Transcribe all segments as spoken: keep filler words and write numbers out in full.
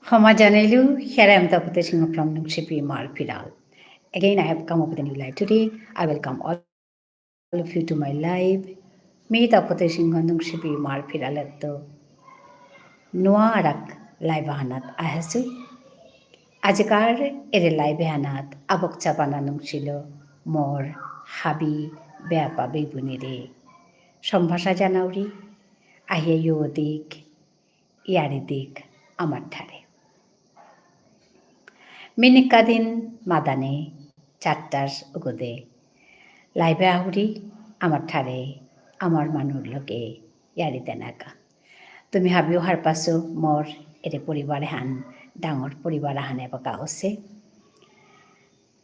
ক্ষমা জানাইলু, here I am Tapati Singha from Nungshipi Imar Phiral. Again, I have come up with a new live today. I welcome all of you to my live. মি তপতি সিংহ নুংশিপি ইমার ফিরালেত্ত নুয়া আরাক live আহানাত আহেসু। আজিকার এরে live এহানাত আবক চাপানা নুংশিল মোর হাবি বেয়াপা বেবুনিরে সম্ভাষা জানাউরি, আহিয়া ইয়ো দিক, ইয়ারি দিক আমার ঠারে। মিনিকাদিন মাদানে চারটার উগদে live এ আহুরি আমার ঠারে আমার মানুর লগে ইয়ারি দেনাকা। তুমি হাবিও হারপাসো মোর এরে পরিবার হান, ডাঙর পরিবার হান এবাকা অসে।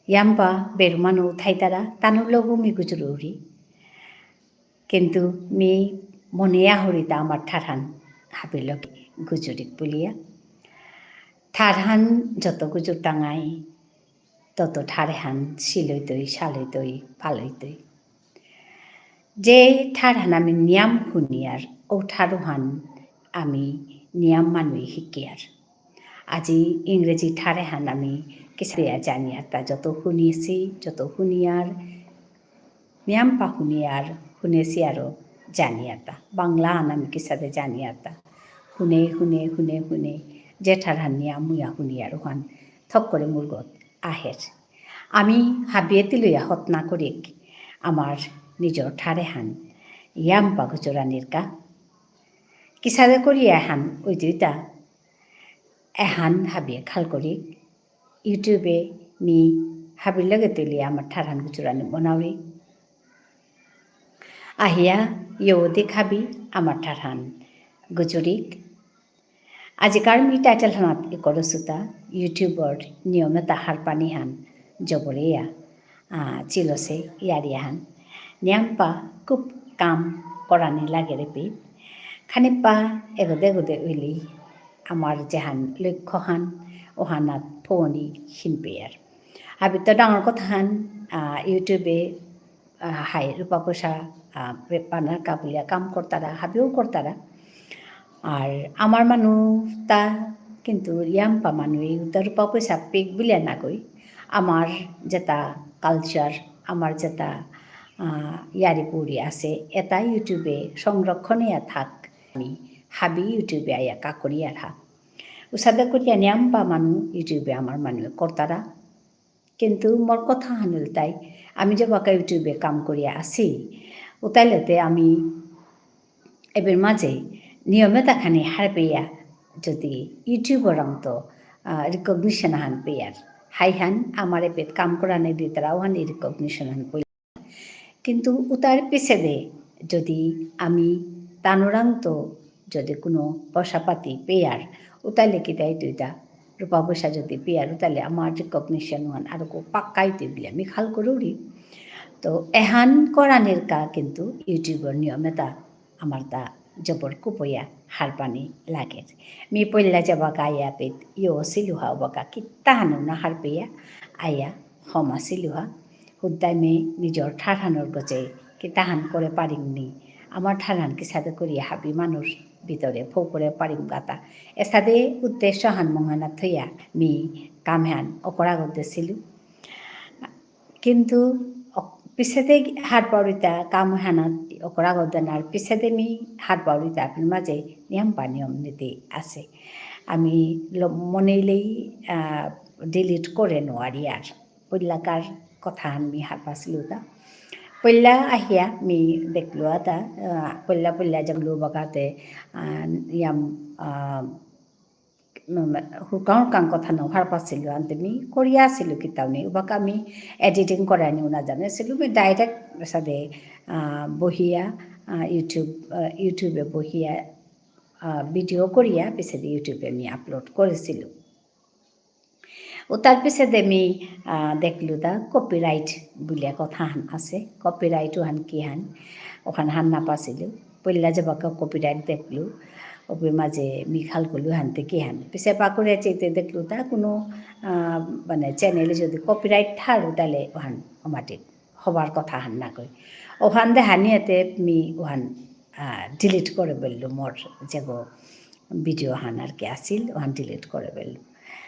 ইয়াম্পা বেরু মানু থাইতারা, তানুর লগেও মি গুজুরুরি। কিন্তু মি মনে আহুরিতা আমার ঠারহান হাবির লগে গুজুরিক বুলিয়া। ঠারহান যত গুজুরতাঙাই, তত ঠারহান সিলইতই, সালইতই, পালইতই। যে ঠারহান আমি নিয়াম হুনিয়ার, ও ঠারহান আমি নিয়াম মানুয়ে হিকিয়ার। আজি ইংরেজি ঠারহান আমি কিসাদে জানিয়ার তা যত হুনিয়েসি, যত হুনিয়ার, নিয়াম পা হুনিয়ার, হুনেসি আরো জানিয়ার তা। বাংলাহান আমি কিসাদে জানিয়ার তা। হুনে, হুনে, হুনে, হুনে, যে ঠারহান নিয়াম মুয়া হুনিয়ার উহান থক করে মুরগত আহের। আমি হাবিয়ে তিলয়া হতনা করিক আমার নিজর ঠারহান ইয়াম পা গুজুরানির কা। কিসাদে করিয়া এহান উইতইতা এহান হাবিয়ে খাল করিক। YouTube এ মি হাবির লগে তিলয়া আমার ঠারহান গুজুরানি বনাউরি। আহিয়া ইয়ো দিক হাবি আমার ঠারহান গুজুরিক। আজিকার মি title হানাত ইকরসুতা YouTubeর নিয়ম এতা হারপানি হান জবরেয়া, আহ, চিলসে ইয়ারিয়া হান। নিয়াম পা খুব কাম করানি লাগে রে পি। খানিপা এগদে এগদে উইলি আমার যেহান লক্ষ্য হান ওহানাত পৌনি হিনপেয়ার। হাবিত্ত ডাঙর কথা হান, আহ, YouTube এ আহ, হাই রূপা পয়সা, আহ, পে-, পানার কা বুলিয়া কাম করতারা, হাবিও করতারা। আর আমার মানু তা কিন্তু ইয়াম পা মানু এই উতা রূপা পয়সা পেক বুলিয়া না কই। আমার যেতা culture, আমার যেতা, আহ, ইয়ারি পুরি আছে, এতা YouTube এ সংরক্ষণ ইয়া থাক। আমি হাবি YouTube এ আয়া কা করিয়ার হা। উসাদে করিয়া নিয়াম পা মানু YouTube এ আমার মানু করতারা। কিন্তু মোর কথা হান ইলতাই, আমি যেবাকা YouTube এ কাম করিয়া আসি, উতাইলেতে আমি এবের মাঝে নিয়ম এতা খানি হারপেয়া যদি YouTube রাংতো, আহ, recognition হান পেয়ার। হাই হান আমার এপেত কাম করানি দিতারা ওহানি recognition হান পেয়ার। কিন্তু উতার পিছেদে যদি আমি তানুরাংতো যদি কোনো পয়সা পাতি পেয়ার, উতাইলে কিতা ইতইতা রূপা পয়সা যদি পেয়ার, উতাইলে আমার recognition হান আরো কো পাক্কা ইতই বুলে আমি খাল করুরি। তো এহান করানির কা কিন্তু YouTubeর নিয়ম এতা আমার তা জবর কুপয়া হারপানি লাগের। মি পইলা যেবাকা আয়া পেত ইয়ো সিলুহা ওবাকা কিত্তাহানও না হারপেয়া আয়া হমা সিলুহা। হুদ্দাই মি নিজর ঠারহানর গজে কিতাহান করে পারিংনি, আমার ঠারহান কিসাদে করিয়া হাবি মানুর ভিতরে ফৌ করে পারিম গাতা। এসাদে উদ্দেশ্য হান মহানা থইয়া মি কামহান অকরা গদ্দে সিলু। কিন্তু অক-, পিছেদে হারপাউরিতা কামহানাত অকরা গদ্দানার পিছেদে মি হারপাউরিতা আপির মাঝে নিয়ম পা নিয়ম নীতি আছে। আমি ল-, মনেইলেই, আহ, delete করে নোয়ারি আর। পইলাকার কথা আমি হারপাসিলু তা। পইলা আহিয়া মি দেখলু আতা, আহ, পইলা পইলা জগলু বাগাতে, আহ, ইয়াম, আহ, উম, হুকাং হুকাং কথা ন হারপাসিলু আনতে মি করিয়া আসিলু কিতাও নেই। উবাকা মি editing করানি না জানেসিলু, মি direct সাদে, আহ, বহিয়া, আহ, YouTube, আহ, YouTube এ বহিয়া, আহ, video করিয়া পিছেদে YouTube এ মি upload করেসিলু। ও তার পিছেদে মি, আহ, দেখলু তা copyright বুলিয়া কথা হান আছে। Copyright ওহান কি হান? ওহান হার না পাসিলু। পইলা যেবাকা copyright দেখলু, ওপি মাঝে মি খাল করলু হানতে কি হান। পিছে পাকুরে চেইতে দেখলু তা কোনো, আহ, মানে channel এ যদি copyright থার, তাহলে ওহান automatic হবার কথা হান না কই। ওহান দেহানিয়াতে মি ওহান, আহ, delete করে বললু মোর যেগো video হান আর কি আসিল, ওহান delete করে বেলু।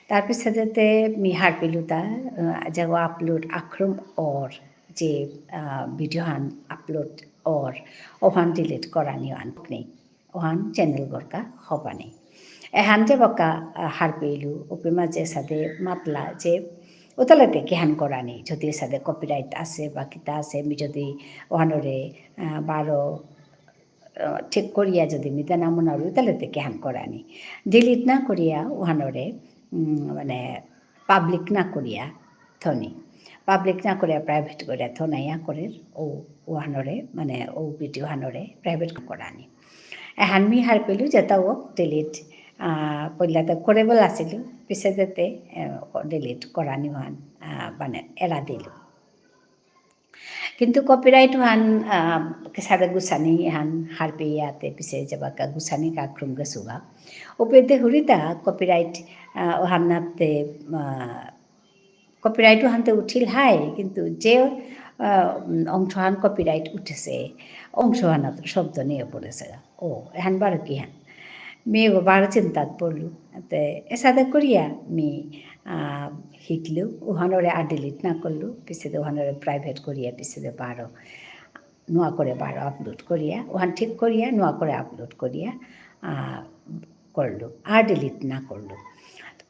তার পিছেতে মি হারপেলু তা, আহ, যে ও upload আক্রম অর যে, আহ, video হান upload অর, ওহান delete করানি ওহান নেই। ওহান channel গরকা হবা নেই। এহান যে বকা, আহ, হারপেলু, উপে মাঝে সাথে মাতলা যে, ওতালেতে কিহান করানি, যদি সাথে copyright আছে বা কিতা আছে, মি যদি ওহানরে, আহ, বারো, আহ, ঠিক করিয়া যদি মি দেনা মনারু, তাহলে তে কিহান করানি। Delete না করিয়া ওহানরে, উম, মানে, public না করিয়া থনি। Public না করিয়া private করিয়া থনাইয়া করে ও, ওহানরে, মানে, ও video হানরে private করানি। এহান মি হারপেলু যেতা ও delete, আহ, পইলাতে করে বলা আসিলু, পিছে যেতে, আহ, delete করানি ওহান, আহ, মানে, এরা দিলু। কিন্তু copyright হান, আহ, কিসাদে গুসানি হান হারপেয়াতে পিছে যাবাকা গুসানি কাক্রম গেসুগা। ওপেতে হুরিতা copyright, আহ, ওহানাতে, আহ, copyright হানতে উঠিল হাই, কিন্তু যে, আহ, উম, অংশ হান copyright উঠেছে, অংশ হানাত শব্দ নিয়ে পড়েছে। ও, এহান বারো কিহান? মি এগো বারো চিন্তাত পড়লু। তে এসাদে করিয়া মি, আহ, হিকলু, ওহানরে আর delete না করলু, পিছেদে ওহানরে private করিয়া, পিছেদে বারো, নুয়া করে বারো upload করিয়া, ওহান ঠিক করিয়া, নুয়া করে upload করিয়া, আহ, করলু, আর delete না করলু।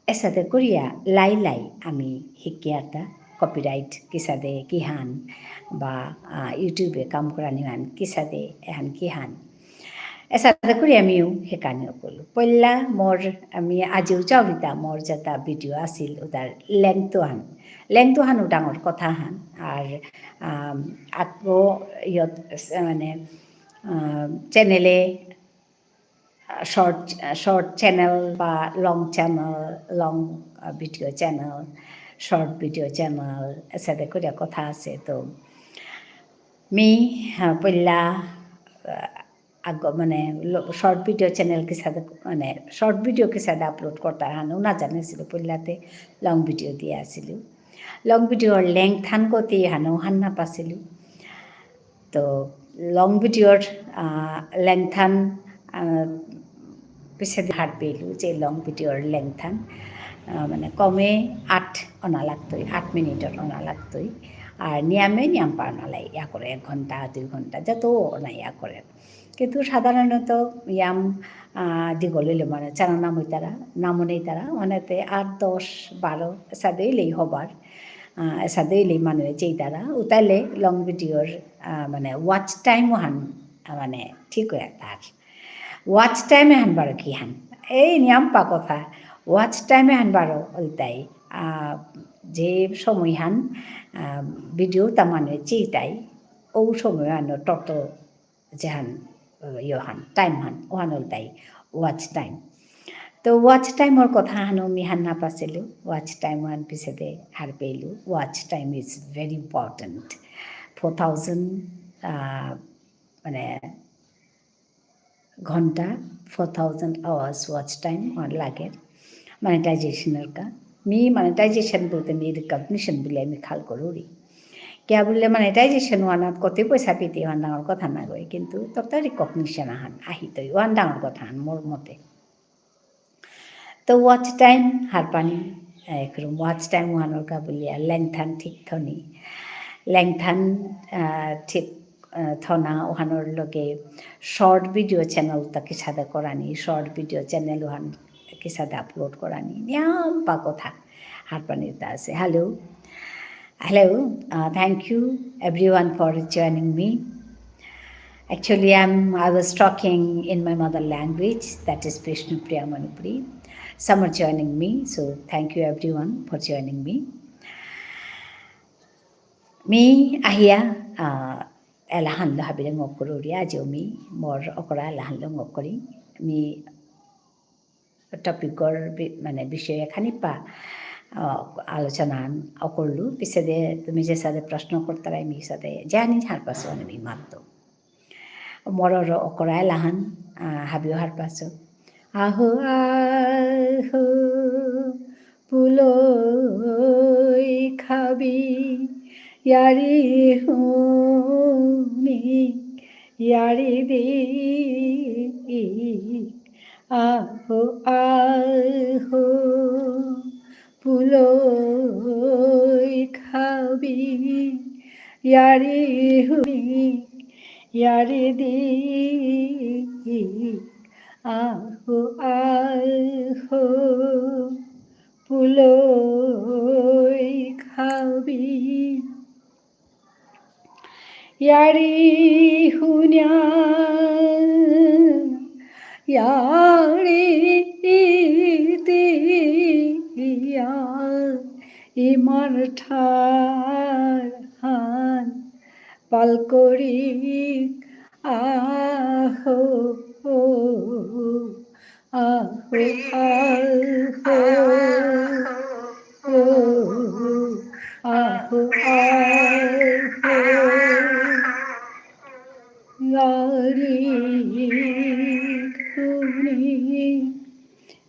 এসাদে করিয়া লাই লাই আমি হিকিয়ারতা copyright কিসাদে কিহান বা, আহ, YouTube-এ কাম করানি হান কিসাদে এহান কিহান। এসাদে করি আমিও হেকানিও করলু। পইলা মোর, আমি আজিও চাউরিতা মোর যেতা video আসিল, ওতার length হান। Length হানও ডাঙর কথা হান। আর, আম, আকো ইয়ত, মানে, আহ, channel-এ, আহ, short, short channel বা long channel, long, আহ, video channel, short video channel, এসাদে করে কথা আছে। তো মি, আহ, পইলা, আহ, আগ মানে ল-, short video channel কিসাদে, মানে short video কিসাদে upload করতার হানও না জানিসিলু, পইলাতে long video দিয়া আসিলু। Long video-র length হান কতি হানও হার না পাসিলু। তো long video-র, আহ, length হান, আহ, পিছেদে হারপেলু যে long video-র length হান, আহ, মানে কমে আট অনা লাগতই, আট মিনিটর অনা লাগতই। আর নিয়ামে নিয়াম পাওনা লাই, ইয়া করে এক ঘন্টা, দুই ঘন্টা, যত অনা ইয়া করে। কিন্তু সাধারণত ইয়াম, আহ, দীঘল হইলে মানে চানা নামইতারা, নামনেইতারা, অহানাতে আট, দশ, বারো, এসাদে হইলেই হবার, আহ, এসাদে হইলেই মানুয়ে চেইতারা, উতাইলে long video-র, আহ, মানে watch time হান, আহ, মানে ঠিক হয়ে তার। Watch time হান বারো কি হান? এই নিয়াম পা কথা, watch time হান বারো ওইতাই, আহ, যে সময় হান, আহ, video তা মানুয়ে চেইতাই, ও সময় হান তত যেহান, আহ, ইয়ো হান, time হান, ওহান ওইতাই watch time। তো watch time-র কথা হানও মি হার না পাসিলু, watch time হান পিছেদে হারপেলু। Watch time is very important. Four thousand, আহ, মানে, ঘন্টা, four thousand hours watch time আমার লাগে monetization-র কা। মি monetization বুলতে মি recognition বুলে আমি খাল করুরি। কিয়া বুললে monetization ওহানাত কত পয়সা পেতে ওহান ডাঙর কথা না গই, কিন্তু তত recognition আহান আহিতই, ওহান ডাঙর কথা হান মোর মতে। তো watch time হারপানি, আহ, একরম watch time ওহানর কা বুলিয়া length হান ঠিক থনি। Length হান, আহ, ঠিক, আহ, থনা ওহানর লগে short video channel তা কিসাদে করানি, short video channel ওহান কিসাদে upload করানি। নিয়াম পা কথা হারপানি তা আছে। Hello. Hello, uh, thank you everyone for joining me. Actually, I'm, I was talking in my mother language, that is Bishnupriya Manipuri. Some are joining me, so thank you everyone for joining me. Me আহিয়া, আহ, এলাহানলো হাবিরে ঙক করুরিয়া, আজিও me more অকরা এলাহানলো ঙক করি। মি topic-র বি-, মানে বিষয়ে খানিপা, আহ, আলোচনা অকরলু। পিছেদে তুমি যেসাদে প্রশ্ন করতারাই মি সাদে জানি ঝাড়পাসু আমি মাততো। মরর অকরা এলাহান, আহ, হাবিও হারপাসু। আহো, আহো, পুলই খাবি, ইয়ারি হুনি, ইয়ারি দি। আহো, আহো, পুলই খাবি, য়ারি হুনি, য়ারি দি। আহো, আহো, পুলই খাবি। য়ারি হুনিয়া, য়ারি দিয়া, ইমার ঠার হান পালকরি আহো। আহো, আহো, ও, আহো, আহো, য়ারি হুনি।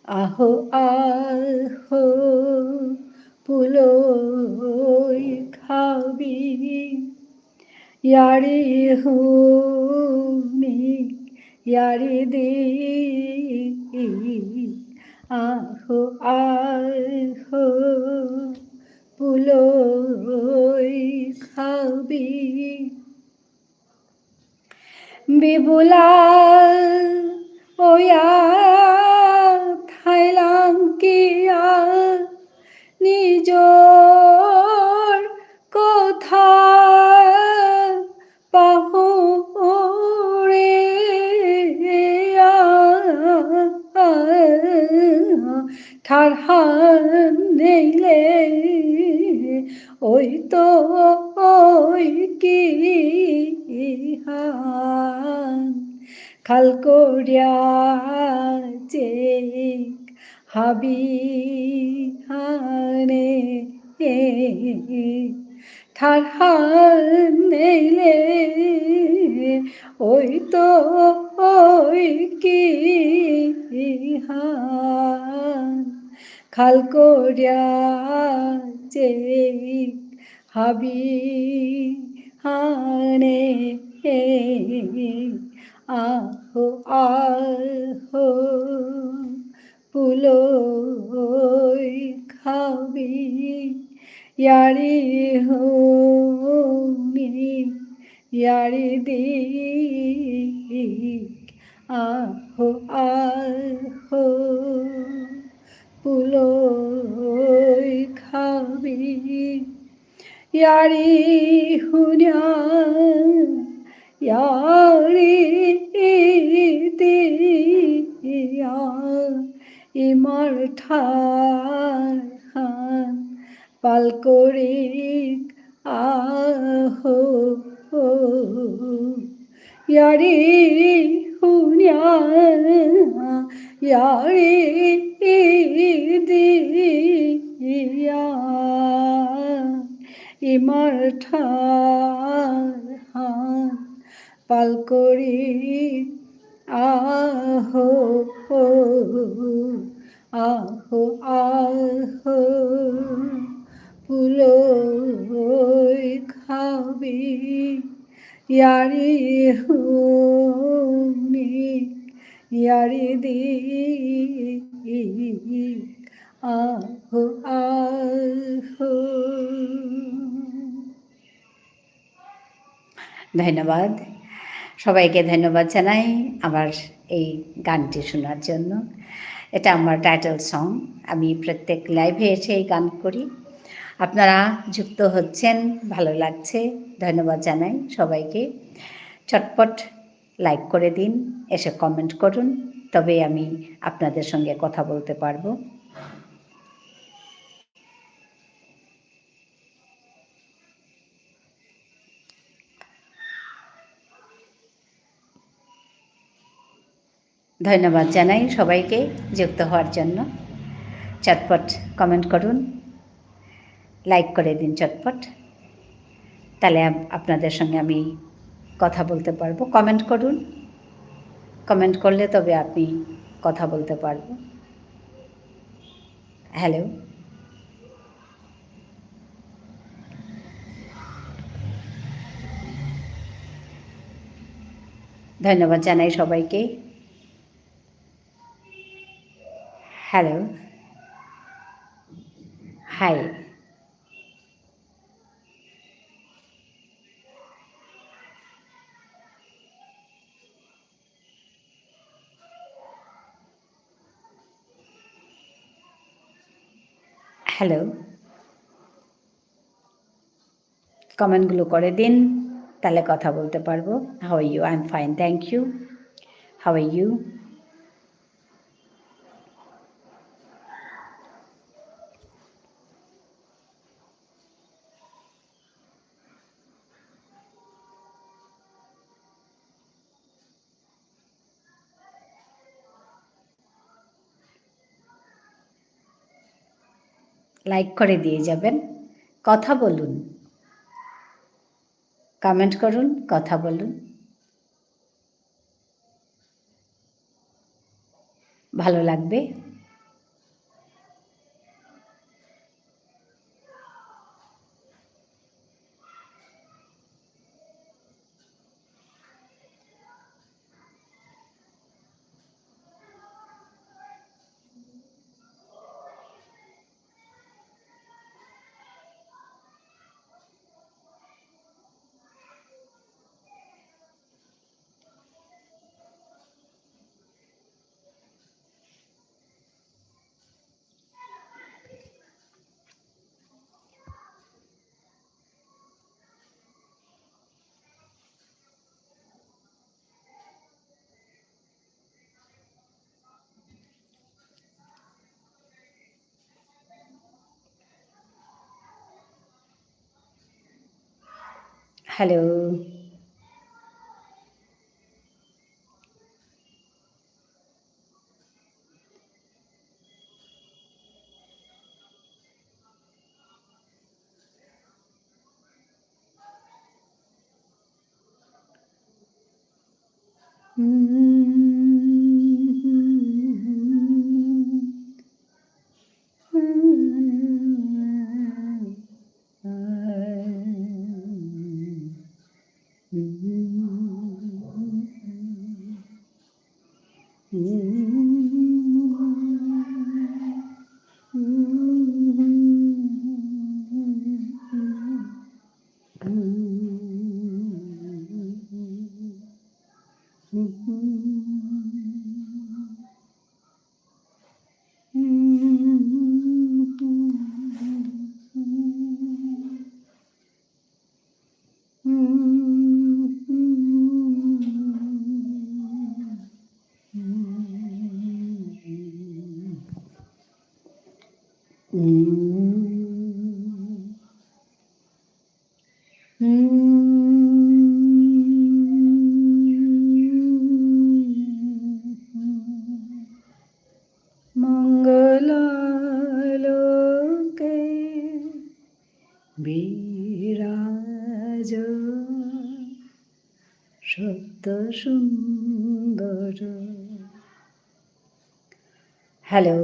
আহো, আহো, পুলই খাবি। য়ারি হুনি, য়ারি দি। আহো, আহো, পুলই খাবি। বিবুলা ওয়া থাইলাং কিয়া নিজর কথা পাহুরিয়া ঠারহান নেইলে ওই তো ওই কি হান খাল করিয়া চেক হাবি হানে ঠারহান নেইলে ওই তো ওই কি হান খাল করিয়া চেক হাবি হানে আহো আহো পুলই খাবি য়ারি হুনি য়ারি দি আহো আহো পুলই খাবি য়ারি হুনিয়া য়ারি দিয়া ইমার ঠারহান পালকরিক আহো য়ারি হুনিয়া য়ারি দিয়া ইমার ঠারহান পালকরি আহো আহো আহো পুলই খাবি য়ারি হুনি য়ারি দি আহো আহো। ধন্যবাদ। সবাইকে ধন্যবাদ জানাই আমার এই গানটি শোনার জন্য। এটা আমার টাইটেল সং। আমি প্রত্যেক লাইভে এসে এই গান করি। আপনারা যুক্ত হচ্ছেন, ভালো লাগছে। ধন্যবাদ জানাই সবাইকে। চটপট লাইক করে দিন, এসে কমেন্ট করুন, তবেই আমি আপনাদের সঙ্গে কথা বলতে পারবো। ধন্যবাদ জানাই সবাইকে যুক্ত হওয়ার জন্য। চটপট কমেন্ট করুন, লাইক করে দিন চটপট, তাহলে আপ-, আপনাদের সঙ্গে আমি কথা বলতে পারবো। কমেন্ট করুন, কমেন্ট করলে তবে আমি কথা বলতে পারবো। হ্যালো। ধন্যবাদ জানাই সবাইকে। Hello. Hi. Hello. Comment গুলো করে দিন, তাহলে কথা বলতে পারবো। How are you? I'm fine, thank you. How are you? Like করে দিয়ে যাবেন। কথা বলুন, comment করুন, কথা বলুন, ভালো লাগবে। Hello. মঙ্গলালোকে বিরাজ সত্য সুন্দর। Hello.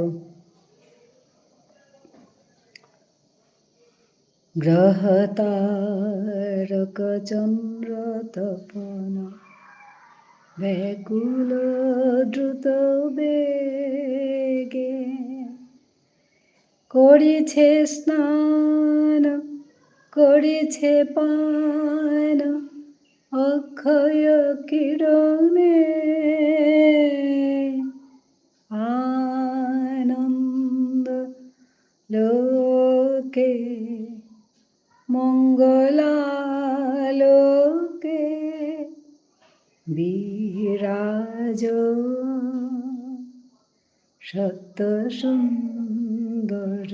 গ্রহ তারক চন্দ্র তপন ব্যাকুল দ্রুত বেগে করিছে স্নান, করিছে পান অক্ষয় কিরণে। আনন্দ লোকে মঙ্গলালোকে বিরাজ সত্য সুন্দর।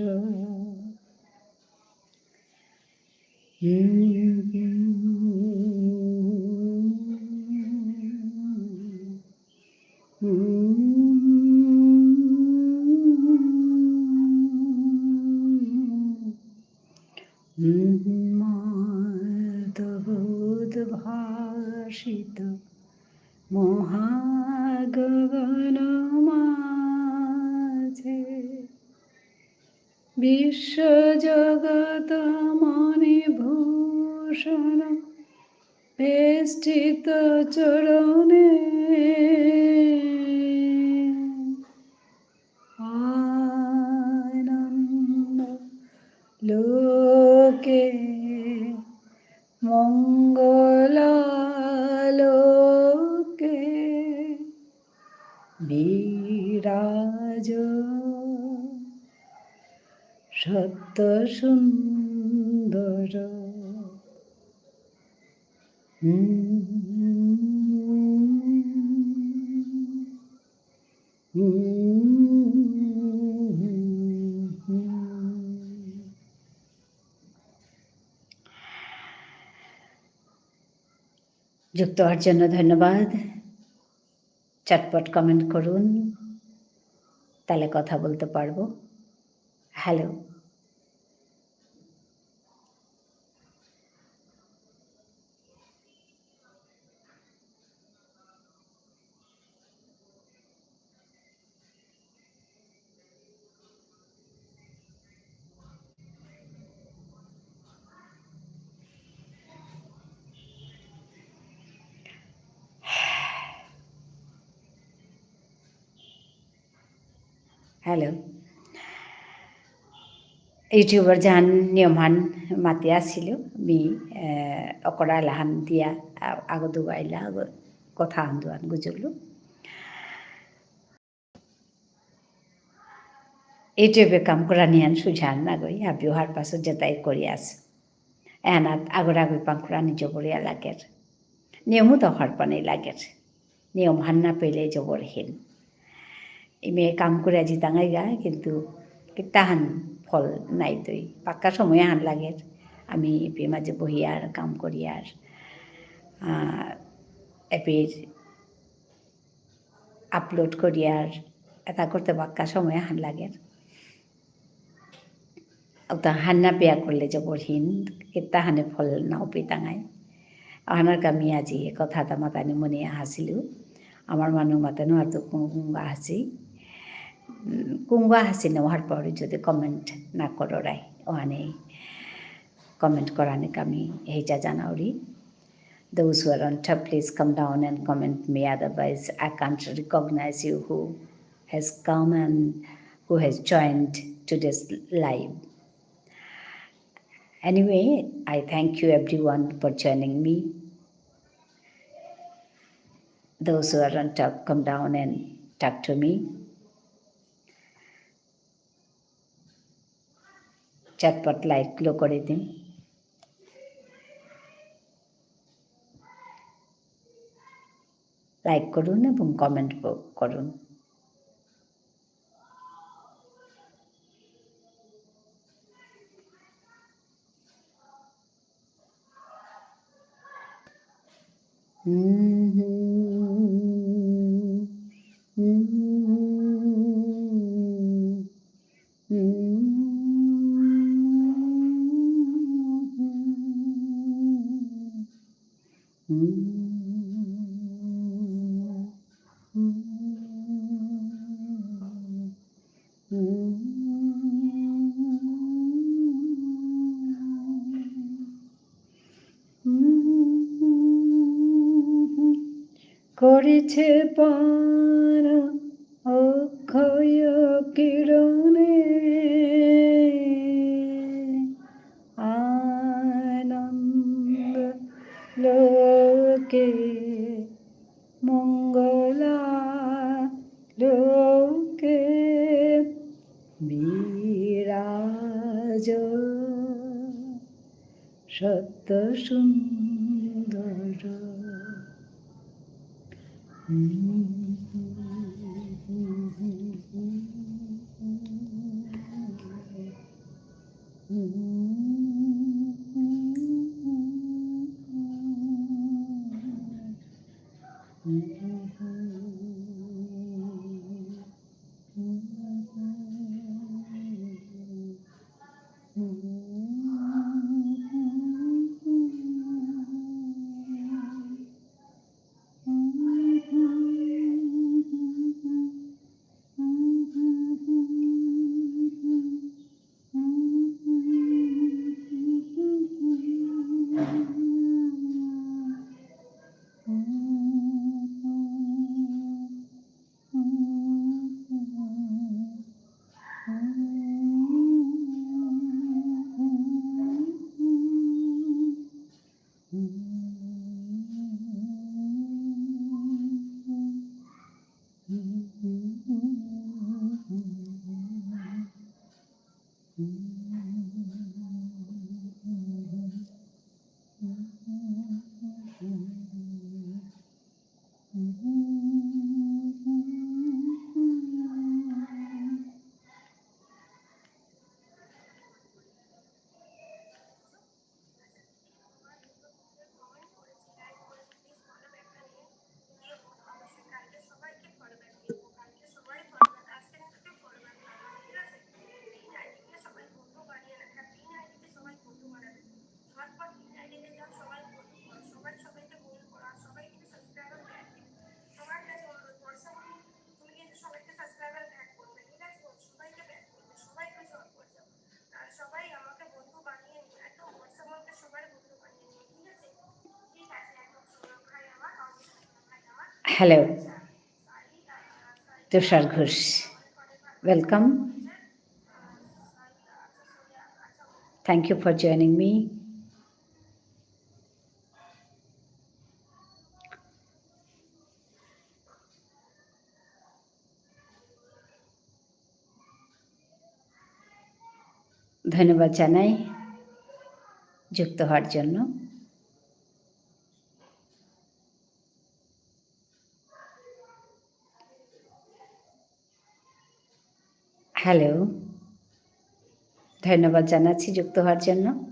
তব উদ্ভাসিত মহাগগন মাঝে বিশ্বজগত মণিভূষণ বেষ্টিত চরণে। বিরাজ সত্য সুন্দর। যুক্ত হওয়ার জন্য ধন্যবাদ। চটপট comment করুন, তাহলে কথা বলতে পারবো। Hello। Hello। YouTubeর যেহান নিয়মহান মাতি আসিলু, মি, এ, অকরা লাহান দিয়া, আ-, আগ দুগাইলা, আগ কথা হান দুহান গুজুরলু। YouTubeএ কাম করানিহান সুজান নাগই, হাবিও হারপাসু যেতাই করিয়াস। এহানাত আগর আগই পাংকুরানি জবরিয়া লাগের। নিয়মও তো হরপানি লাগের। নিয়মহান না পেলে জবরহীন। ইমে কাম করে জিতাঙাইগা, কিন্তু কিতাহান ফল নাই তৈ। পাক্কা সময়হান লাগের। আমি এপি মাঝে বহিয়ার, কাম করিয়ার। আহ, এপির upload করিয়ার, এতা করতে বাক্কা সময়হান লাগের। অতা হান না পেয়া করলে জবরহীন, কিতাহানে ফল নাও পেতাঙাই। অহানর কা মি আজি এ কথা এতা মাতানি মনে আহাসিলু। আমার মানু মাতানো আর তো কুঙ-, কুঙগ আহাসি। উম, কুঙগ আহাসি না অহার পরে যদি comment না কররাই, অহানে comment করানি কা মি হেইচা জানাউরি। Those who are on top, please come down and comment me. Otherwise, I can't recognize you who has come and who has joined today's live. Anyway, I thank you everyone for joining me. Those who are on top, come down and talk to me. চটপট like লো করে দিন। Like করুন এবং comment প-, করুন। করেছে পান অক্ষয় কিরণে, আনন্দ লোকে মঙ্গলা লোকে বিরাজ সত্য সুন্দর। Hello, তুষার Ghosh, welcome. Thank you for joining me. ধন্যবাদ জানাই যুক্ত হওয়ার জন্য। হ্যালো, ধন্যবাদ জানাচ্ছি যুক্ত হওয়ার জন্য।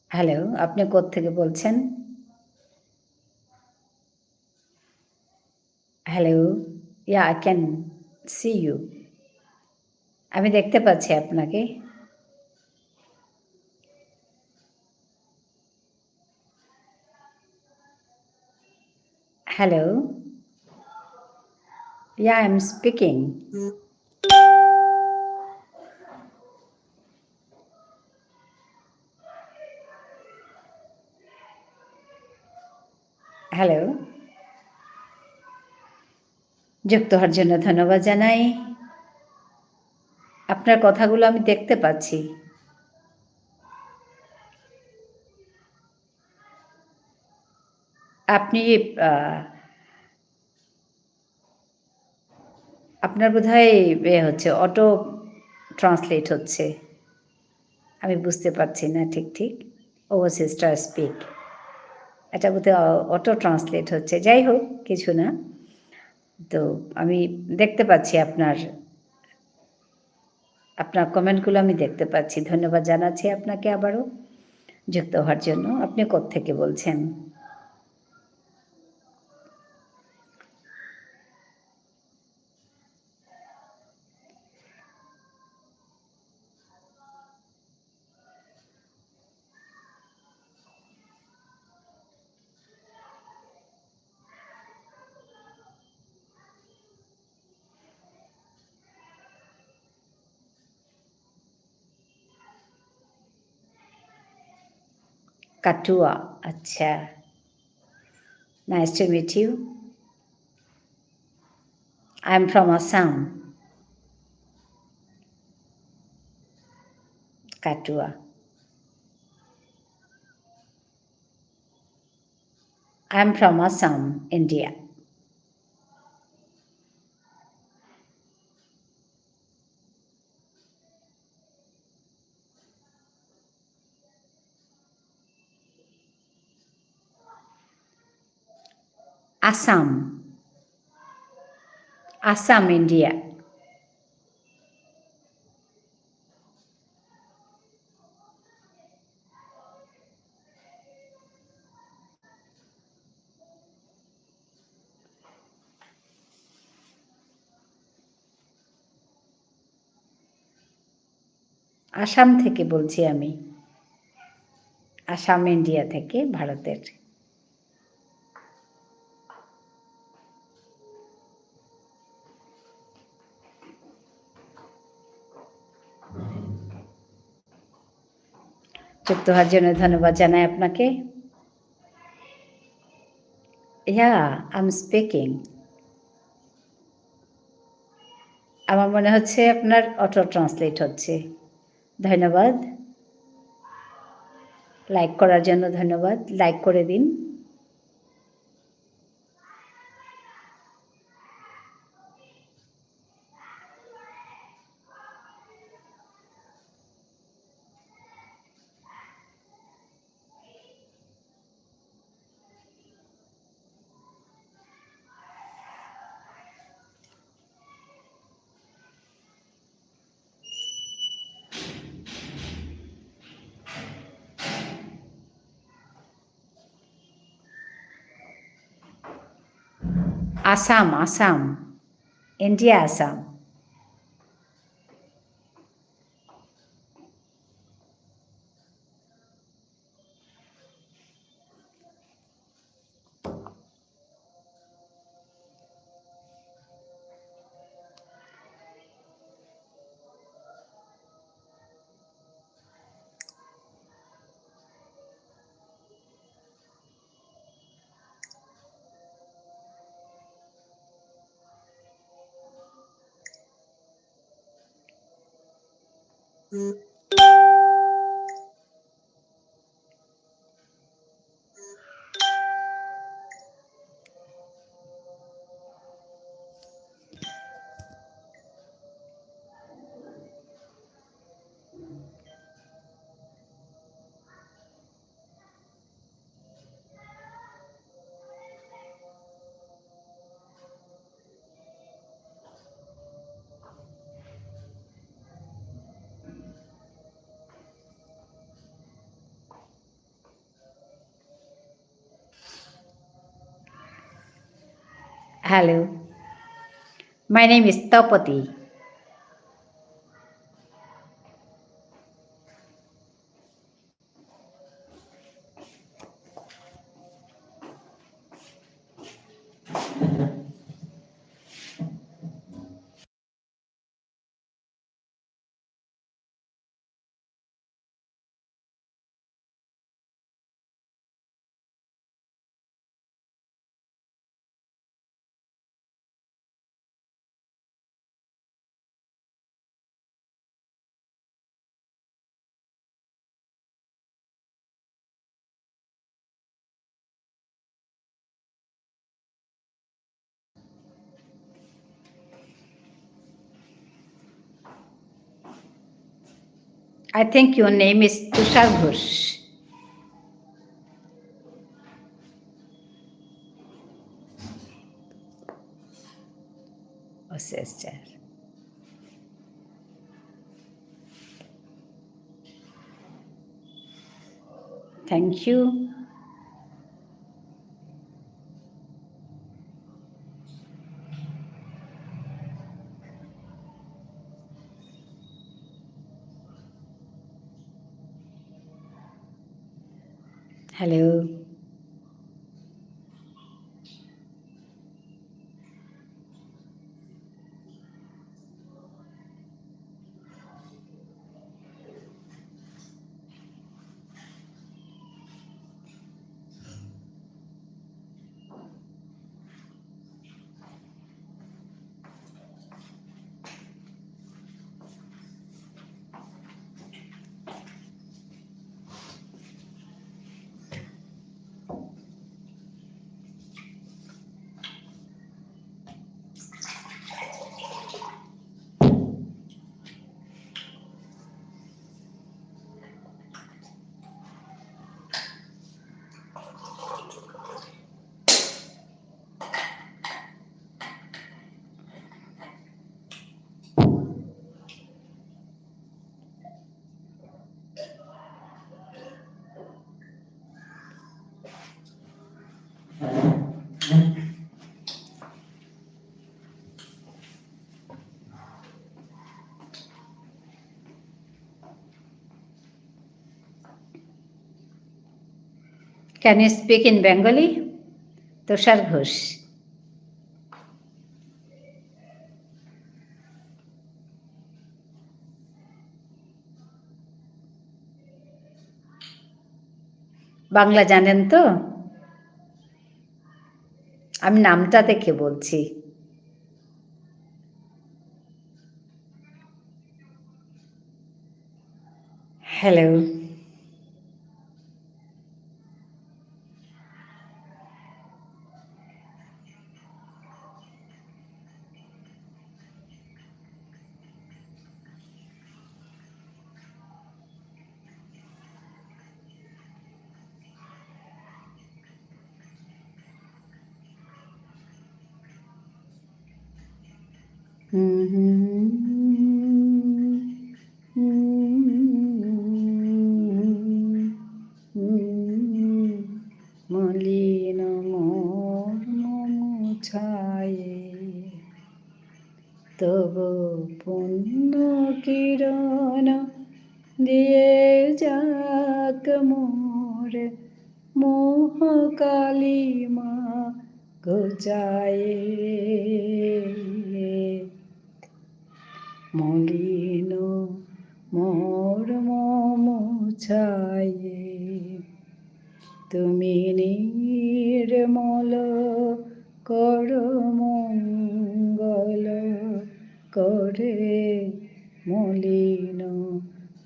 হ্যালো, আপনি কোত্থেকে বলছেন? Hello, yeah, I can see you. আমি দেখতে পাচ্ছি আপনাকে। Hello. Yeah, I'm speaking. Hello. যুক্ত হওয়ার জন্য ধন্যবাদ জানাই। আপনার কথাগুলো আমি দেখতে পাচ্ছি। আপনি, আহ, আপনার বোধহয় ইয়ে হচ্ছে, auto translate হচ্ছে। আমি বুঝতে পারছি না ঠিক ঠিক। Overseas to speak। এটা বোধহয় অ-, auto translate হচ্ছে। যাই হোক, কিছু না। তো আমি দেখতে পাচ্ছি আপনার, আপনার comment গুলো আমি দেখতে পাচ্ছি। ধন্যবাদ জানাচ্ছি আপনাকে আবারও যুক্ত হওয়ার জন্য। আপনি কোত্থেকে বলছেন? কাটুয়া, আচ্ছা। Nice to meet you. I'm from Assam. কাটুয়া। I'm from Assam, India. Assam. Assam, India. Assam থেকে বলছি আমি। আসাম, ইন্ডিয়া থেকে, ভারতের। যুক্ত হওয়ার জন্য ধন্যবাদ জানাই আপনাকে। Yeah, I'm speaking. আমার মনে হচ্ছে আপনার auto translate হচ্ছে। ধন্যবাদ। Like করার জন্য ধন্যবাদ। Like করে দিন। Assam, Assam. India, Assam. Hello. My name is Tapati. I think your name is Tushar Ghosh. Oh, sister. Thank you. Hello. Can you speak in Bengali? তুষার ঘোষ। বাংলা জানেন তো? আমি নামটা দেখে বলছি। Hello. মলিন মোর মম ছায়ে। তব পুণ্য কিরণ দিয়ে যাক মোর মোহ কালিমা ঘুচায়ে। মলিন মোর মম ছায়ে। তুমি নির্মল করো মঙ্গল করে, মলিন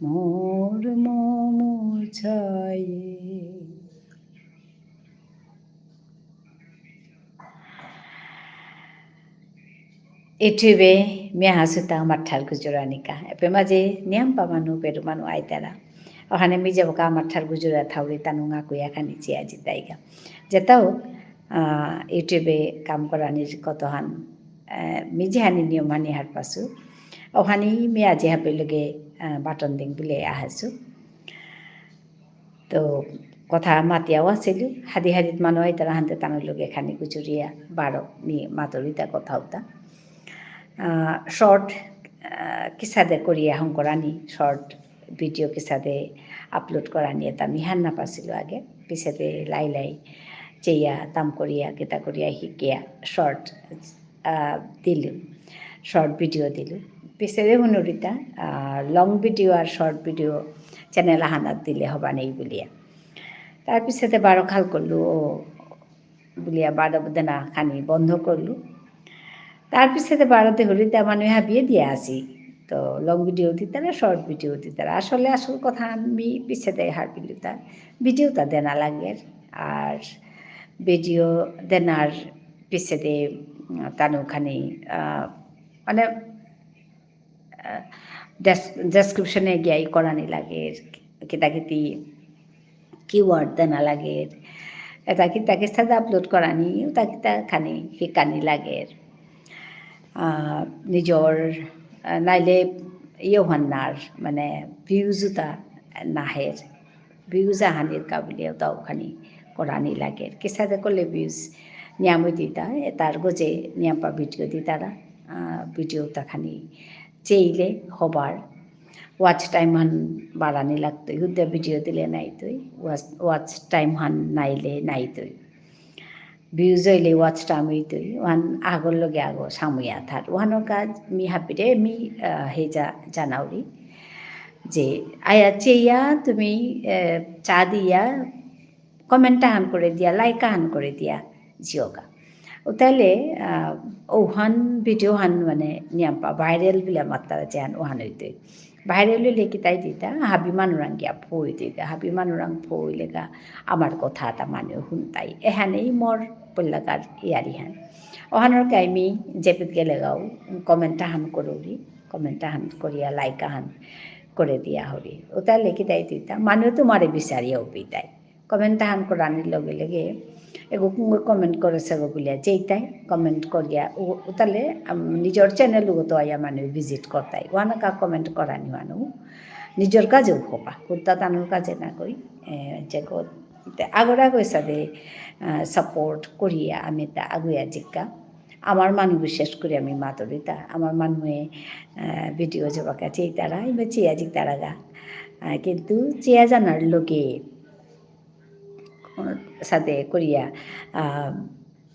মোর মম ছায়ে। YouTube-এ মি আহাসুতা আমার ঠার গুজরানিকা। এপে মাঝে নিয়াম পা মানু, বেরু মানু আইতারা। অহানে মি যেবাকা আমার ঠার গুজরা থাউরি তানু ঙাকুয়া খানি চিয়া জিতাইগা। যেতাও, আহ, YouTube-এ কাম করানির কতহান, আহ, মি যেহানি নিয়ম হানি হারপাসু। অহানি মি আজি হাবি লগে, আহ, বাটন দিং বুলে আহাসু। তো কথা মাতিয়াও আসিলু, হাদি হাদিত মানু আইতারা হানতে তানুর লগে খানি গুজরিয়া বারো মি মাতুরিতা কথা উতা। আহ, short, আহ, কিসাদে করিয়া হঙকরানি, short video কিসাদে upload করানি এতা মি হার না পাসিলু আগে। পিছেদে লাই লাই চেয়া, তাম করিয়া, কিতা করিয়া হিকিয়া, short আহ, দিলু, short video দিলু। পিছেদে হুনুরিতা, আহ, long video আর short video channel আহানাত দিলে হবা নেই বুলিয়া। তার পিছেদে বারো খাল করলু, ও বুলিয়া বারো দেনা খানি বন্ধ করলু। তার পিছেদে বারো দেহুরিতা মানু হাবিয়ে দিয়া আসি। তো long video দিতারা, short video দিতারা। আসলে আসল কথা আমি পিছেদে হারপিলুতা, video তা দেনা লাগের। আর video দেনার পিছেদে, উম, তানু খানি, আহ, মানে, আহ, ডেস-, description-এ গিয়া ই করানি লাগে, কিতা কিতি keyword দেনা লাগে, এতা কিতা কিসাদে upload করানি, উতা কিতা খানি হিকানি লাগে। আহ, নিজর, আহ, নাইলে ইয়ে হান্নার, মানে, views উতা নাহের। Views আহানির কাবুলিয়া উতাও খানি করানি লাগে। কিসাদে করলে views নিয়াম দিতা, এতার গজে নিয়াম পা video দিতারা, আহ, video তা খানি চেইলে হবার। Watch time হান বাড়ানি লাগতই, হুদ্দা video দিলে নাইতই, watch, watch time হান নাইলে নাইতই। Views হইলে watch time হইতই, ওহান আগর লগে আগর সামুয়া থার। ওহানর কাজ মি হাবিরে মি, আহ, হেজা জানাউরি। যে আয়া চেয়া তুমি, আহ, চা দিয়া, comment আহান করে দিয়া, like আহান করে দিয়া, জিওগা। উতাইলে, আহ, ওহান video হান মানে নিয়াম পা viral বুলে মাত্তারা যেহান ওহান হইতই। Viral হইলে কিতা ইতইতা, হাবি মানুরাং গিয়া ফইতই, হাবি মানুরাং ফইলেগা আমার কথা এতা মানু হুনতাই। এহানেই মোর পল্লাকার ইয়ারিহান। ওহানর কাই মি যেপিত গেলেগাও comment আহান করুরি, comment আহান করিয়া like আহান করে দিয়া হরি। উতাইলে কিতা ইতইতা, মানু তোমারে বিচারিয়া উপিতাই। Comment আহান করানির লগে লগে, এগো কুঙগো comment করেসেগো বুলিয়া চেইতাই, comment করিয়া, উ-, উতালে, আম, নিজর channel উগত আয়া মানু visit করতাই। ওহানকা comment করানি মানু, নিজর কাজে উহবা, কুত্তা তানুর কাজে না কই, এ, যেগো, তে আগর আগর সাদে, আহ, support করিয়া আমি তা আগুয়া জিক্কা। আমার মানু বিশেষ করে আমি মাতুরিতা, আমার মানুয়ে, আহ, video যেবাকা চেইতারা, ইমে চেয়া জিকতারাগা। আহ, কিন্তু চেয়া জানার লগে, সাদে করিয়া, আহ,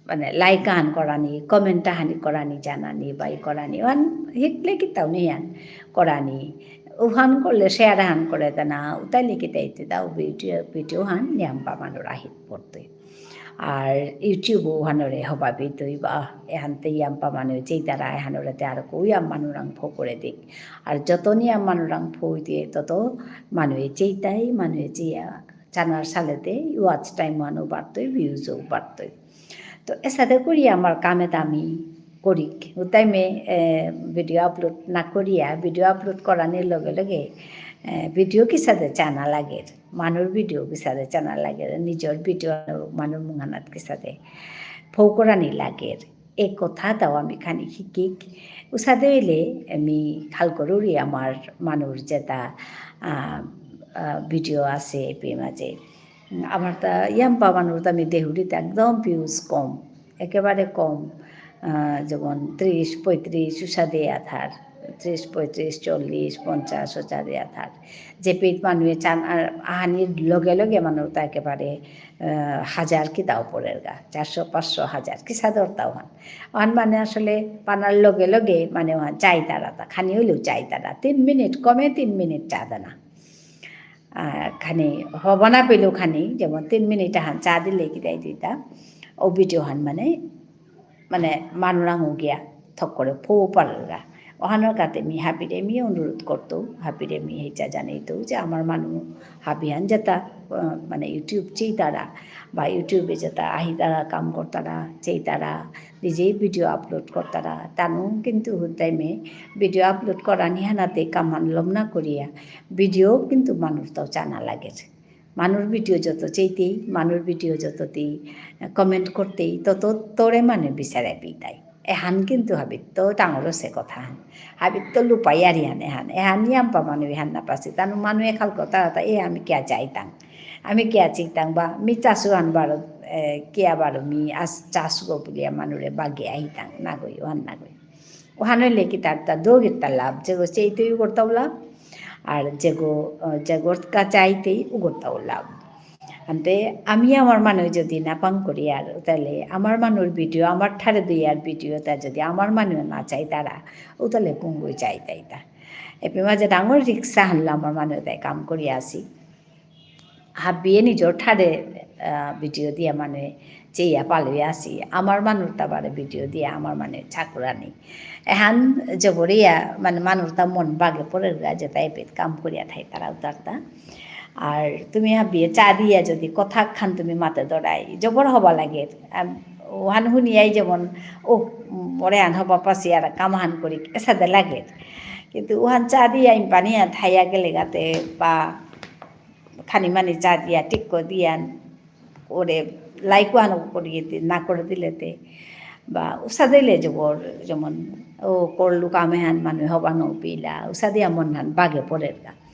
মানে, like আহান করানি, comment আহানি করানি, জানানি, বাই করানি, ওহান হিকলে কিতাও নেই আন করানি, ওহান করলে share আহান করে দেনা, উতাইলে কিতা ইতইতা, video, video হান নিয়াম পা মানুর আহিত পড়তই। আর YouTube ওহানরে হবা বিতই বা এহানতে ইয়াম পা মানু চেইতারা এহানরে তে আর কো ইয়াম মানুরাং ফো করে দিক। আর যত নিয়াম মানুরাং ফো দিয়ে তত মানুয়ে চেইতাই, মানুয়ে চেয়া চানার সালেতে watch time হানও বাড়তই, views ও বাড়তই। তো এসাদে করি আমার কামে তো আমি করি। উতাই মে, এ, video upload না করিয়া, video upload করানির লগে লগে, এ, video কিসাদে চানা লাগের, মানুর video কিসাদে চানা লাগের, নিজর video মানুর মুঙহানাত কিসাদে ফৌ করানি লাগের। এ কথা তাও আমি খানি হিকিক। উসাদে হইলে আমি খাল করুরি আমার মানুর যেতা, আ, আ, video আছে এপি মাঝে। উম, আমার তা ইয়াম্পা মানুর তা আমি দেহুরি তা একদম views কম। একেবারে কম, আহ, যেমন ত্রিশ, পঁয়ত্রিশ উষা দেয়া থার, ত্রিশ, পঁয়ত্রিশ, চল্লিশ, পঞ্চাশ উষা দেয়া থার। যেপেইত মানুয়ে চান, আর আহানির লগে লগে মানু তা একেবারে, আহ, হাজার কিতাও পড়ের গা, চারশো, পাঁচশো, হাজার, কিসা দরতা ওহান। ওহান মানে আসলে পানার লগে লগে মানে ওহান চাইতারা তা, খানি হইলেও চাইতারা। তিন মিনিট, কমে তিন মিনিট চা দেনা। আহ, খানি হবা না পেলেও খানি, যেমন তিন মিনিট আহান চা দিলে কিতাই দিতা, ও video হান মানে, মানে মানুরাং গিয়া থক করে ফো পারগা। ওহানর কাতে মি হাবিরে মি অনুরোধ করতো, হাবিরে মি হেচা জানাইতো যে আমার মানু হাবিহান যেতা, আহ, মানে YouTube চেইতারা বা YouTube-এ যেতা আহিতারা কাম করতারা, চেইতারা, নিজেই video upload করতারা, তানু কিন্তু হুদ্দাই মে video upload করানি হানাতে কামান লম না করিয়া, video কিন্তু মানুর তাও চানা লাগে। মানুর video যত চেইতেই, মানুর video যত তেই, comment করতেই, তত তোরে মানে বিচারে পিতাই। এহান কিন্তু হাবিত্ত ডাঙর সে কথা হান। হাবিত্ত লুপাই আর ইহান এহান। এহান নিয়াম পা মানু এহান না পাসি। তানু মানু এখাল কথা তা এ আমি কিয়া চাইতাং। আমি কিয়া চাইতাং বা মি চাসু হান বারো, এ, কিয়া বারো মি আস চাসু গো বুলিয়া মানুরে বাগে আহিতাং। না গই, ওহান না গই। ওহান হইলে কি তার তা দোগির তা লাভ, যেগো চেইতেই উগরতাও লাভ, আর যেগো, আহ, যেগো কা চাইতেই উগরতাও লাভ। আনতে আমি আমার মানু যদি না পাং করি আর, তাহলে আমার মানুর video, আমার ঠারে দুই আর video তা যদি আমার মানু না চাইতারা, ও তাহলে কুঙ্গই চাইতাইতা। এপে মাঝে ডাঙর risk হানলো আমার মানু তাই কাম করি আসি। হাবিয়ে নিজর ঠারে, আহ, video দিয়া মানে চেয়া পালুয়া আসি। আমার মানুর তাবারে video দিয়া আমার মানে চাকুরানি। এহান জবরিয়া মানে মানুর তা মন বাগে পড়ের গা যেতা এপেইত কাম করিয়া থাইতারা উতারতা। আর তুমি হাবিয়ে চা দিয়া যদি কথা খান তুমি মাতে দরাই, জবর হবা লাগে। আম, ওহান হুনিয়াই যেমন, ও, মোরে আন হবা পাসি আর কাম হান করি, এসাদে লাগে। কিন্তু ওহান চা দিয়া ইম্পানিয়া থাইয়া গেলে গাতে বা খানি মানি চা দিয়া, টিক্কো দিয়া, ওরে like ওহান করিয়ে দি-, না করে দিলেতে, বা উসা দিলে জবর, যেমন, ও করলু কাম এহান মানু হবা নপিলা, উসা দিয়া মন হান বাগে পড়ের গা।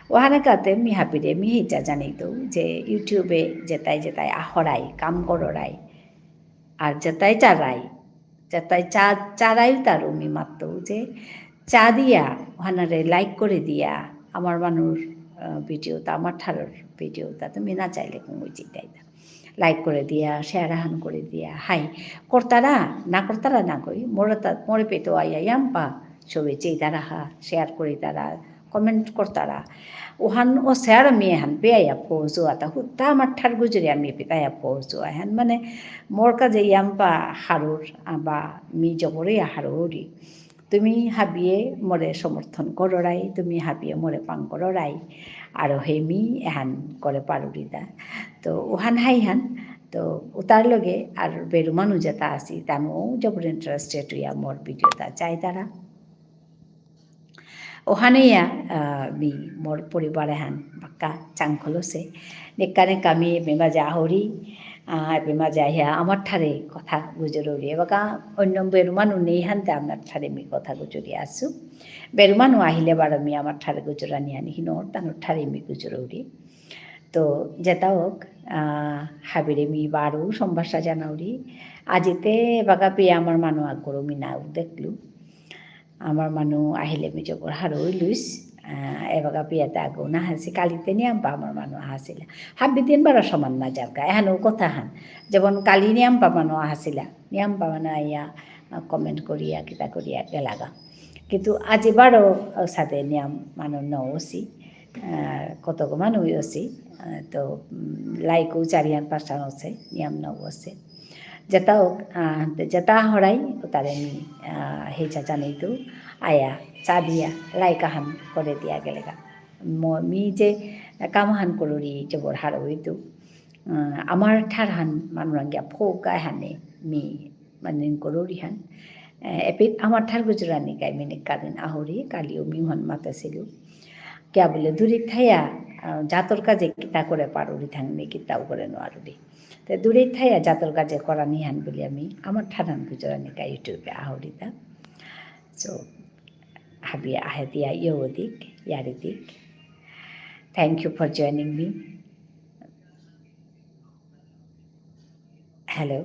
ওহানে কাতে মি হাবিরে মি হেচা জানাইতো যে YouTube-এ যেতাই যেতাই আহরাই, কাম কররাই, আর যেতাই চারাই, যেতাই চা-, চারাই তারু মি মাততো যে চা দিয়া, ওহানারে like করে দিয়া, আমার মানুর, আহ, video তা, আমার ঠারর video তা, তুমি না চাইলে কুঙ্গই চেইতাইতা। Like করে দিয়া, share আহান করে দিয়া, হাই, করতারা, না করতারা না কই, মোরে তা, মোরে পেতো আইয়া ইয়াম্পা, সবে চেইতারা হা, share করে তারা, comment করতারা। ওহান ও share আমি এহান পেয়া পৌঁছো আতা, হুত্তা আমার ঠার গুজরি আমি পেয়া পৌঁছো আহান। মানে, মোর কাজে ইয়াম্পা হারুর, আ, বা মি জবরে হারুরি। তুমি হাবিয়ে মোরে সমর্থন কররাই, তুমি হাবিয়ে মোরে পাং কররাই। আর হে মি এহান করে পারুরিতা। তো ওহান হাইহান, তো উতার লগে আর বেরু মানু যেতা আসি, তানু জবর interested হইয়া মোর video তা চাইতারা। ওহানে ইয়া, আহ, মি মোর পরিবার এহান বাক্কা চাংখলসে। নেকা নেকা মি এপে মাঝে আহরি, আহ, এপে মাঝে আহিয়া আমার ঠারে কথা গুজরুরি। এবাকা অন্য বেরু মানু নেই হানতে আমার ঠারে মি কথা গুজরি আসু। বেরু মানু আহিলে বারো মি আমার ঠারে গুজরানি আনি হিনো, তানু ঠারে মি গুজরুরি। তো যেতা হোক, আহ, হাবিরে মি বারো সম্ভাষা জানাউরি। আজিতে এবাকা পেয়া আমার মানু আগরো মি নাও দেখলু। আমার মানু আহিলে মি জবর হারৌ ইলুইস, আহ, এবাকা পেয়াতে আগৌ না হাসি, কালিতে নিয়াম্পা আমার মানু আহাসিলা। হাবি দিন বারো সমান না যারগা, এহানউ কথা হান। যেমন কালি নিয়াম্পা মানু আহাসিলা, নিয়াম্পা মানু আইয়া, আহ, comment করিয়া, কিতা করিয়া গেলাগা। কিন্তু আজি বারো, আহ, সাথে নিয়াম মানু নৌসি, আহ, কতগো মানু ইয়সি, আহ, তো, উম, like ও চারিহান পাঁচহান অসে, নিয়াম নৌসে। যেতা হোক, আহ, যেতা হরাই, উতারে মি, আহ, হেচা জানাইতু, আয়া, চা দিয়া, like আহান করে দিয়া গেলেগা। ম-, মি যে কাম আহান করুরি, জবর হারৌ ইতু। আহ, আমার ঠারহান মানুরাং গিয়া ফোকা হানে, মি, মানে করুরি হান। আহ, এপেইত আমার ঠার গুজরানি কাই মি নেকাদিন আহরি, কালিও মি হান মাতাসিলু। কিয়া বুলে দূরে থাইয়া, আহ, জাতর কাজে কিতা করে পারুরি থাংনি, কিতাও করে নোয়ারুরি। তে দূরে থাইয়া জাতর কাজে করানি হান বুলিয়া মি আমার ঠারহান গুজরানি কা YouTube-এ আহরিতা। So, হাবিয়ে আহে দিয়া ইয়ো দিক, ইয়ারি দিক। Thank you for joining me. Hello.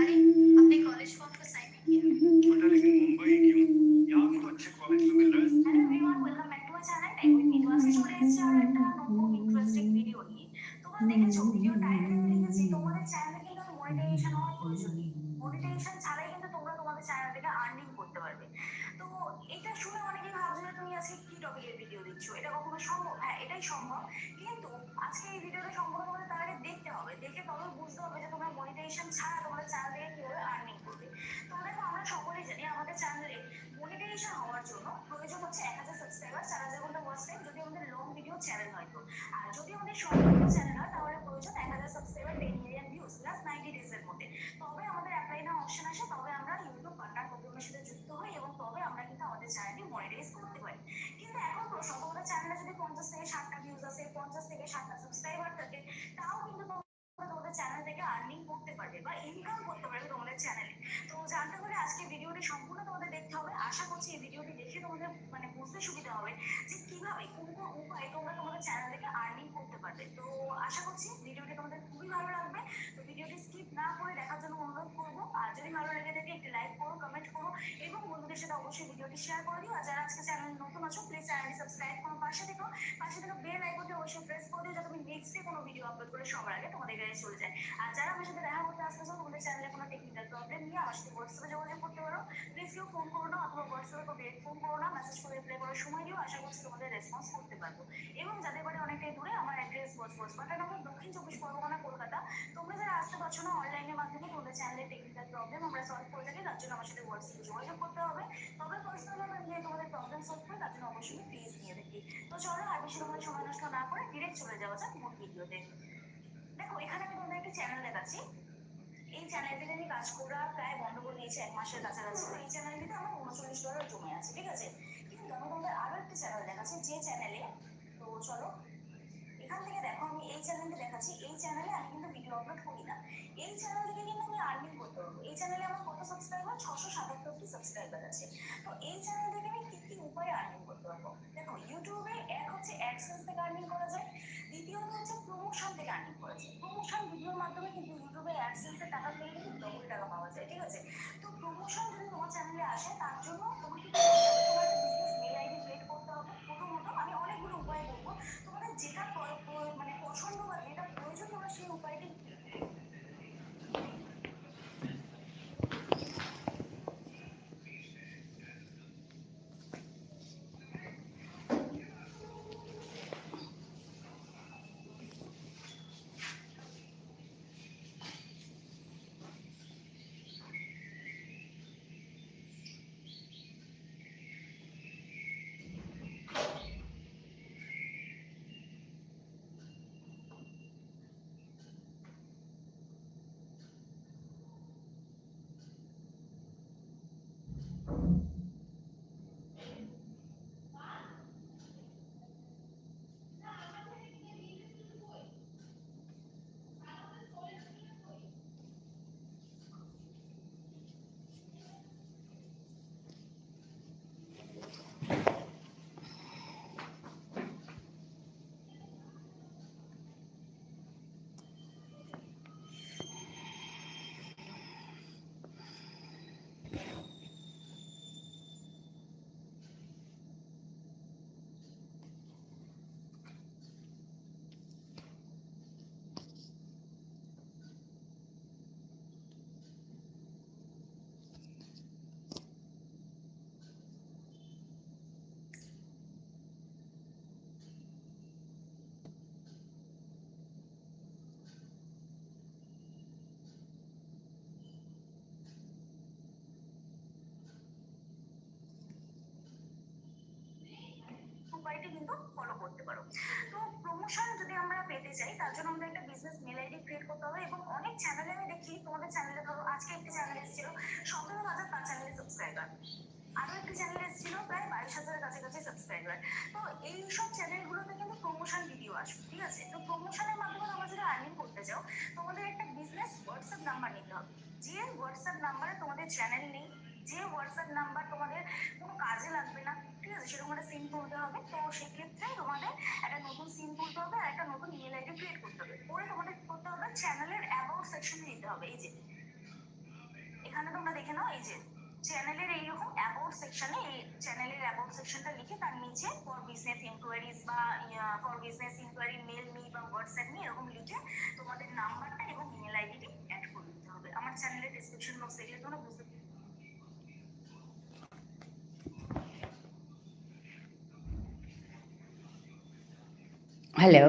अरे, अपने कॉलेज फॉर्म को साइन नहीं किया? मुंबई क्यों? यहाँ आपको अच्छे कॉलेज में मिल रहा है। Hello everyone, welcome back to our channel, Tech with Nitu। আজকে চলে এসেছি আরো একটা নতুন ইন্টারেস্টিং ভিডিও নিয়ে। তোমরা দেখেছো ভিডিও টাইটেলে লিখেছি তোমাদের চ্যানেলে কিন্তু মনিটাইজেশন হওয়ার প্রয়োজন নেই। মনিটাইজেশন ছাড়াই কিন্তু তোমরা তোমাদের চ্যানেল থেকে আর্নিং করতে পারবে। তো এটা শুনে অনেকেই ভাবছো যে তুমি আজকে কি টপিকের ভিডিও দিচ্ছ, এটা কখনো সম্ভব? হ্যাঁ, এটাই সম্ভব, কিন্তু আজকে এই ভিডিওটা সম্পূর্ণ তোমাদের তার আগে দেখতে হবে, দেখে তবে বুঝতে হবে যে তোমরা মনিটাইজেশন ছাড়া তোমাদের চ্যানেল থেকে কিভাবে আর্নিং করবে। তো দেখো, আমরা সকলেই জানি আমাদের চ্যানেলে মনিটাইজেশন হওয়ার জন্য প্রয়োজন হচ্ছে এক হাজার সাবস্ক্রাইবার, চার হাজার ঘন্টা ওয়াচ টাইম, যদি আমাদের লং ভিডিও চ্যানেল হয় তো। আর যদি আমাদের শর্ট ভিডিও চ্যানেল হয়, তাহলে প্রয়োজন এক হাজার subscriber, ten million views plus ninety days এর মধ্যে। তবে আমাদের অ্যাপ্লাই নাও অপশন আসে, তবে আমরা ইউটিউব পার্টনার প্রোগ্রামের সাথে যুক্ত হই এবং তবে আমরা কিন্তু আমাদের চ্যানেলটি মনিটাইজ করতে পারি। কিন্তু এখন প্রশ্ন, তোমাদের চ্যানেলে যদি পঞ্চাশ থেকে ষাটটা ভিউজ আসে, পঞ্চাশ থেকে ষাটটা সাবস্ক্রাইবার থাকে, তাও কিন্তু তোমরা তোমাদের চ্যানেল থেকে আর্নিং করতে পারবে বা ইনকাম করতে পারবে তোমাদের চ্যানেলে। তো জানতে হলে আজকে ভিডিওটি সম্পূর্ণ তোমাদের দেখতে হবে। আশা করছি এই ভিডিওটি দেখে তোমাদের মানে বুঝতে সুবিধা হবে যে কিভাবে, কোন কোন উপায়ে তোমরা তোমাদের চ্যানেল থেকে আর্নিং করতে পারবে। তো আশা করছি ভিডিওটি তোমাদের খুবই ভালো লাগবে। তো ভিডিওটি স্কিপ না করে দেখার জন্য অনুরোধ করবো। আর যদি ভালো লেগে থাকে একটি লাইক করো, কমেন্ট করো এবং বন্ধুদের সাথে অবশ্যই ভিডিওটি শেয়ার করে দিও। আর যারা আজকে চ্যানেল নতুন আছো, প্লিজ চ্যানেলটি সাবস্ক্রাইব করো, পাশে থেকো, পাশে থাকা বেল আইকনটি অবশ্যই প্রেস করে দিও, যাতে আমি নেক্সট ডে কোনো ভিডিও আপলোড করলে সবার আগে তোমাদের কাছে চলে যায়। আর যারা আমার সাথে দেখা করতে আসতে চাও, তোমাদের চ্যানেলে কোনো টেকনিক্যাল প্রবলেম নিয়ে আমার সাথে হোয়াটসঅ্যাপে যোগাযোগ করতে পারো। প্লিজ কেউ ফোন করো না, অথবা হোয়াটসঅ্যাপে কোনো ডিরেক্ট ফোন করো না, মেসেজ করে রিপ্লাই করার সময় দিও। আশা করছি তোমাদের রেসপন্স করতে পারবো। এবং যাদের বাড়ি অনেকটাই দূরে, আমার অ্যাড্রেস বজবজ বাটানগর, দক্ষিণ চব্বিশ পরগনা, কলকাতা। তোমরা যারা আসতে পারছো না, অনলাইনের মাধ্যমে তোমাদের চ্যানেলের টেকনিক্যাল প্রবলেম আমরা সলভ করে থাকি, তার জন্য আমার সাথে হোয়াটসঅ্যাপে যোগাযোগ করতে হবে। তবে পার্সোনাল ভাবে আমি তোমাদের প্রবলেম সলভ করে তার জন্য অবশ্যই ফিজ নিয়ে থাকি। তো চলো, আর বেশি তোমাদের সময় নষ্ট না করে ডিরেক্ট চলে যাওয়া যাক মূল ভিডিওতে। দেখো, এখানে আমি তোমাদের একটা চ্যানেল দেখাচ্ছি। এই চ্যানেলটিতে আমি কাজ করা প্রায় বন্ধ করে দিয়েছি এক মাসের কাছাকাছি। তো এই চ্যানেলটিতে আমার উনচল্লিশ ডলার জমে আছে, ঠিক আছে? কিন্তু আমি তোমাদের আরো একটা চ্যানেল দেখাচ্ছি, যে চ্যানেলে, তো চলো, এখান থেকে দেখো, আমি এই চ্যানেলটি দেখাচ্ছি। এই চ্যানেলে আমি কিন্তু ভিডিও আপলোড করি না। এই চ্যানেল থেকে কিন্তু আমি আর্নিং করতে পারবো। এই চ্যানেলে আমার কত সাবস্ক্রাইবার? ছশো সাতাত্তরটি সাবস্ক্রাইবার আছে। তো এই চ্যানেল থেকে আমি কি কি উপায়ে আর্নিং করতে পারবো? দেখো, ইউটিউবে এক হচ্ছে অ্যাডসেন্স থেকে আর্নিং করা যায়, দ্বিতীয়ত হচ্ছে প্রমোশন থেকে আর্নিং করা যায়। প্রমোশন ভিডিওর মাধ্যমে কিন্তু ইউটিউবে অ্যাডসেন্সের টাকা পেলে কিন্তু ডবল টাকা পাওয়া যায়, ঠিক আছে? তো প্রমোশন যদি তোমার চ্যানেলে আসে, তার জন্য তোমাকে কি করতে হবে? তোমার একটা বিজনেস মেইল আইডি ক্রিয়েট করতে হবে। প্রথমত আমি অনেকগুলো উপায় বলবো, তোমাদের যেটা প্র-, প্র-, মানে পছন্দ বা যেটা প্রয়োজন, তোমরা সেই উপায়টি উপায়টি কিন্তু ফলো করতে পারো। তো প্রমোশন যদি আমরা পেতে চাই, তার জন্য আমাদের একটা বিজনেস মেইল আইডি ক্রিয়েট করতে হবে এবং অনেক চ্যানেলে আমি দেখি, তোমাদের চ্যানেলে ধরো আজকে একটি চ্যানেল এসেছিল, সতেরো হাজার তার চ্যানেলে সাবস্ক্রাইবার, আরো একটি চ্যানেল এসেছিল প্রায় বাইশ হাজারের কাছাকাছি সাবস্ক্রাইবার। তো এইসব চ্যানেলগুলোতে কিন্তু প্রমোশন ভিডিও আসবে, ঠিক আছে? তো প্রমোশনের মাধ্যমে তোমরা যদি আর্নিং করতে চাও, তোমাদের একটা বিজনেস হোয়াটসঅ্যাপ নাম্বার নিতে হবে। যে হোয়াটসঅ্যাপ নাম্বারে তোমাদের চ্যানেল নেই, যে হোয়াটসঅ্যাপ নাম্বার তোমাদের কোনো কাজে লাগবে না, ঠিক আছে, সেরকম একটা সিম তুলতে হবে। তো সেক্ষেত্রে তোমাদের একটা নতুন সিম তুলতে হবে আর একটা নতুন ইমেল আইডি ক্রিয়েট করতে হবে। করে তোমাদের করতে হবে চ্যানেলের অ্যাবাউট সেকশনে যেতে হবে। এই যে এখানে তোমরা দেখে নাও, এই যে চ্যানেলের এইরকম অ্যাবাউট সেকশনে, এই চ্যানেলের অ্যাবাউট সেকশনটা লিখে তার নিচে ফর বিজনেস ইনকোয়ারিজ বা for business inquiry mail me বা হোয়াটসঅ্যাপ মি এরকম লিখে তোমাদের নাম্বারটা এবং ইমেল আইডিটি অ্যাড করে দিতে হবে। আমার চ্যানেলের ডেসক্রিপশন বক্স দেখলে তোমরা বুঝতে Hello.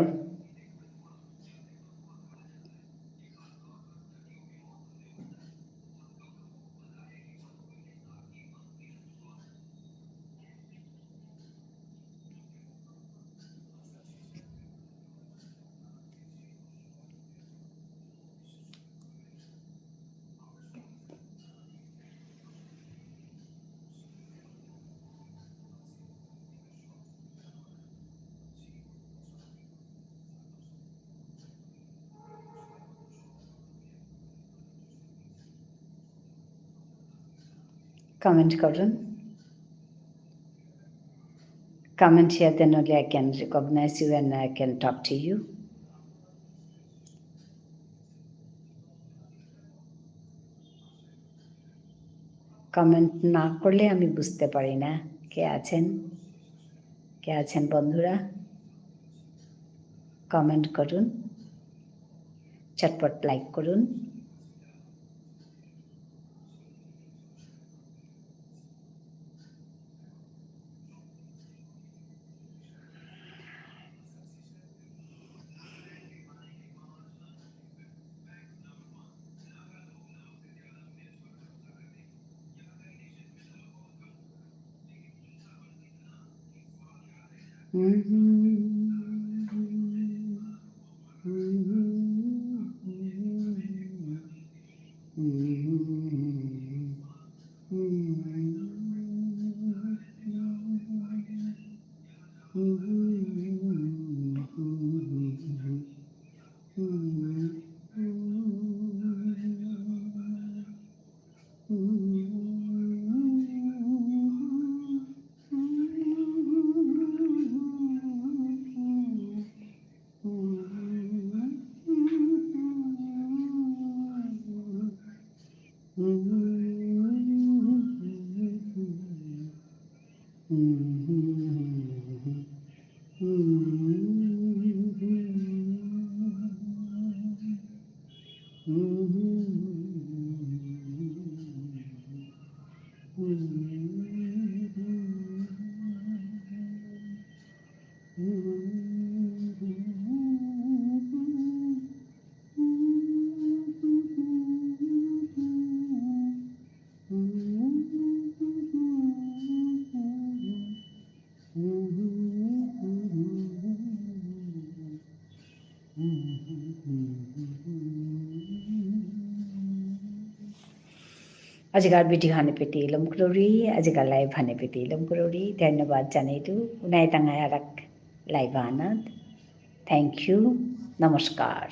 Comment করুন। Comment here, then only I can recognize you and I can talk to you. Comment না করলে আমি বুঝতে পারি না কে আছেন, কে আছেন বন্ধুরা। Comment করুন, চটপট like করুন। আজিকার video হানে পেতে লমকরুরি, আজিকার live হানে পেতে লমকরুরি। ধন্যবাদ জানাইতু, উনাই তাঙাই আরাক live আনাত। Thank you। নমস্কার।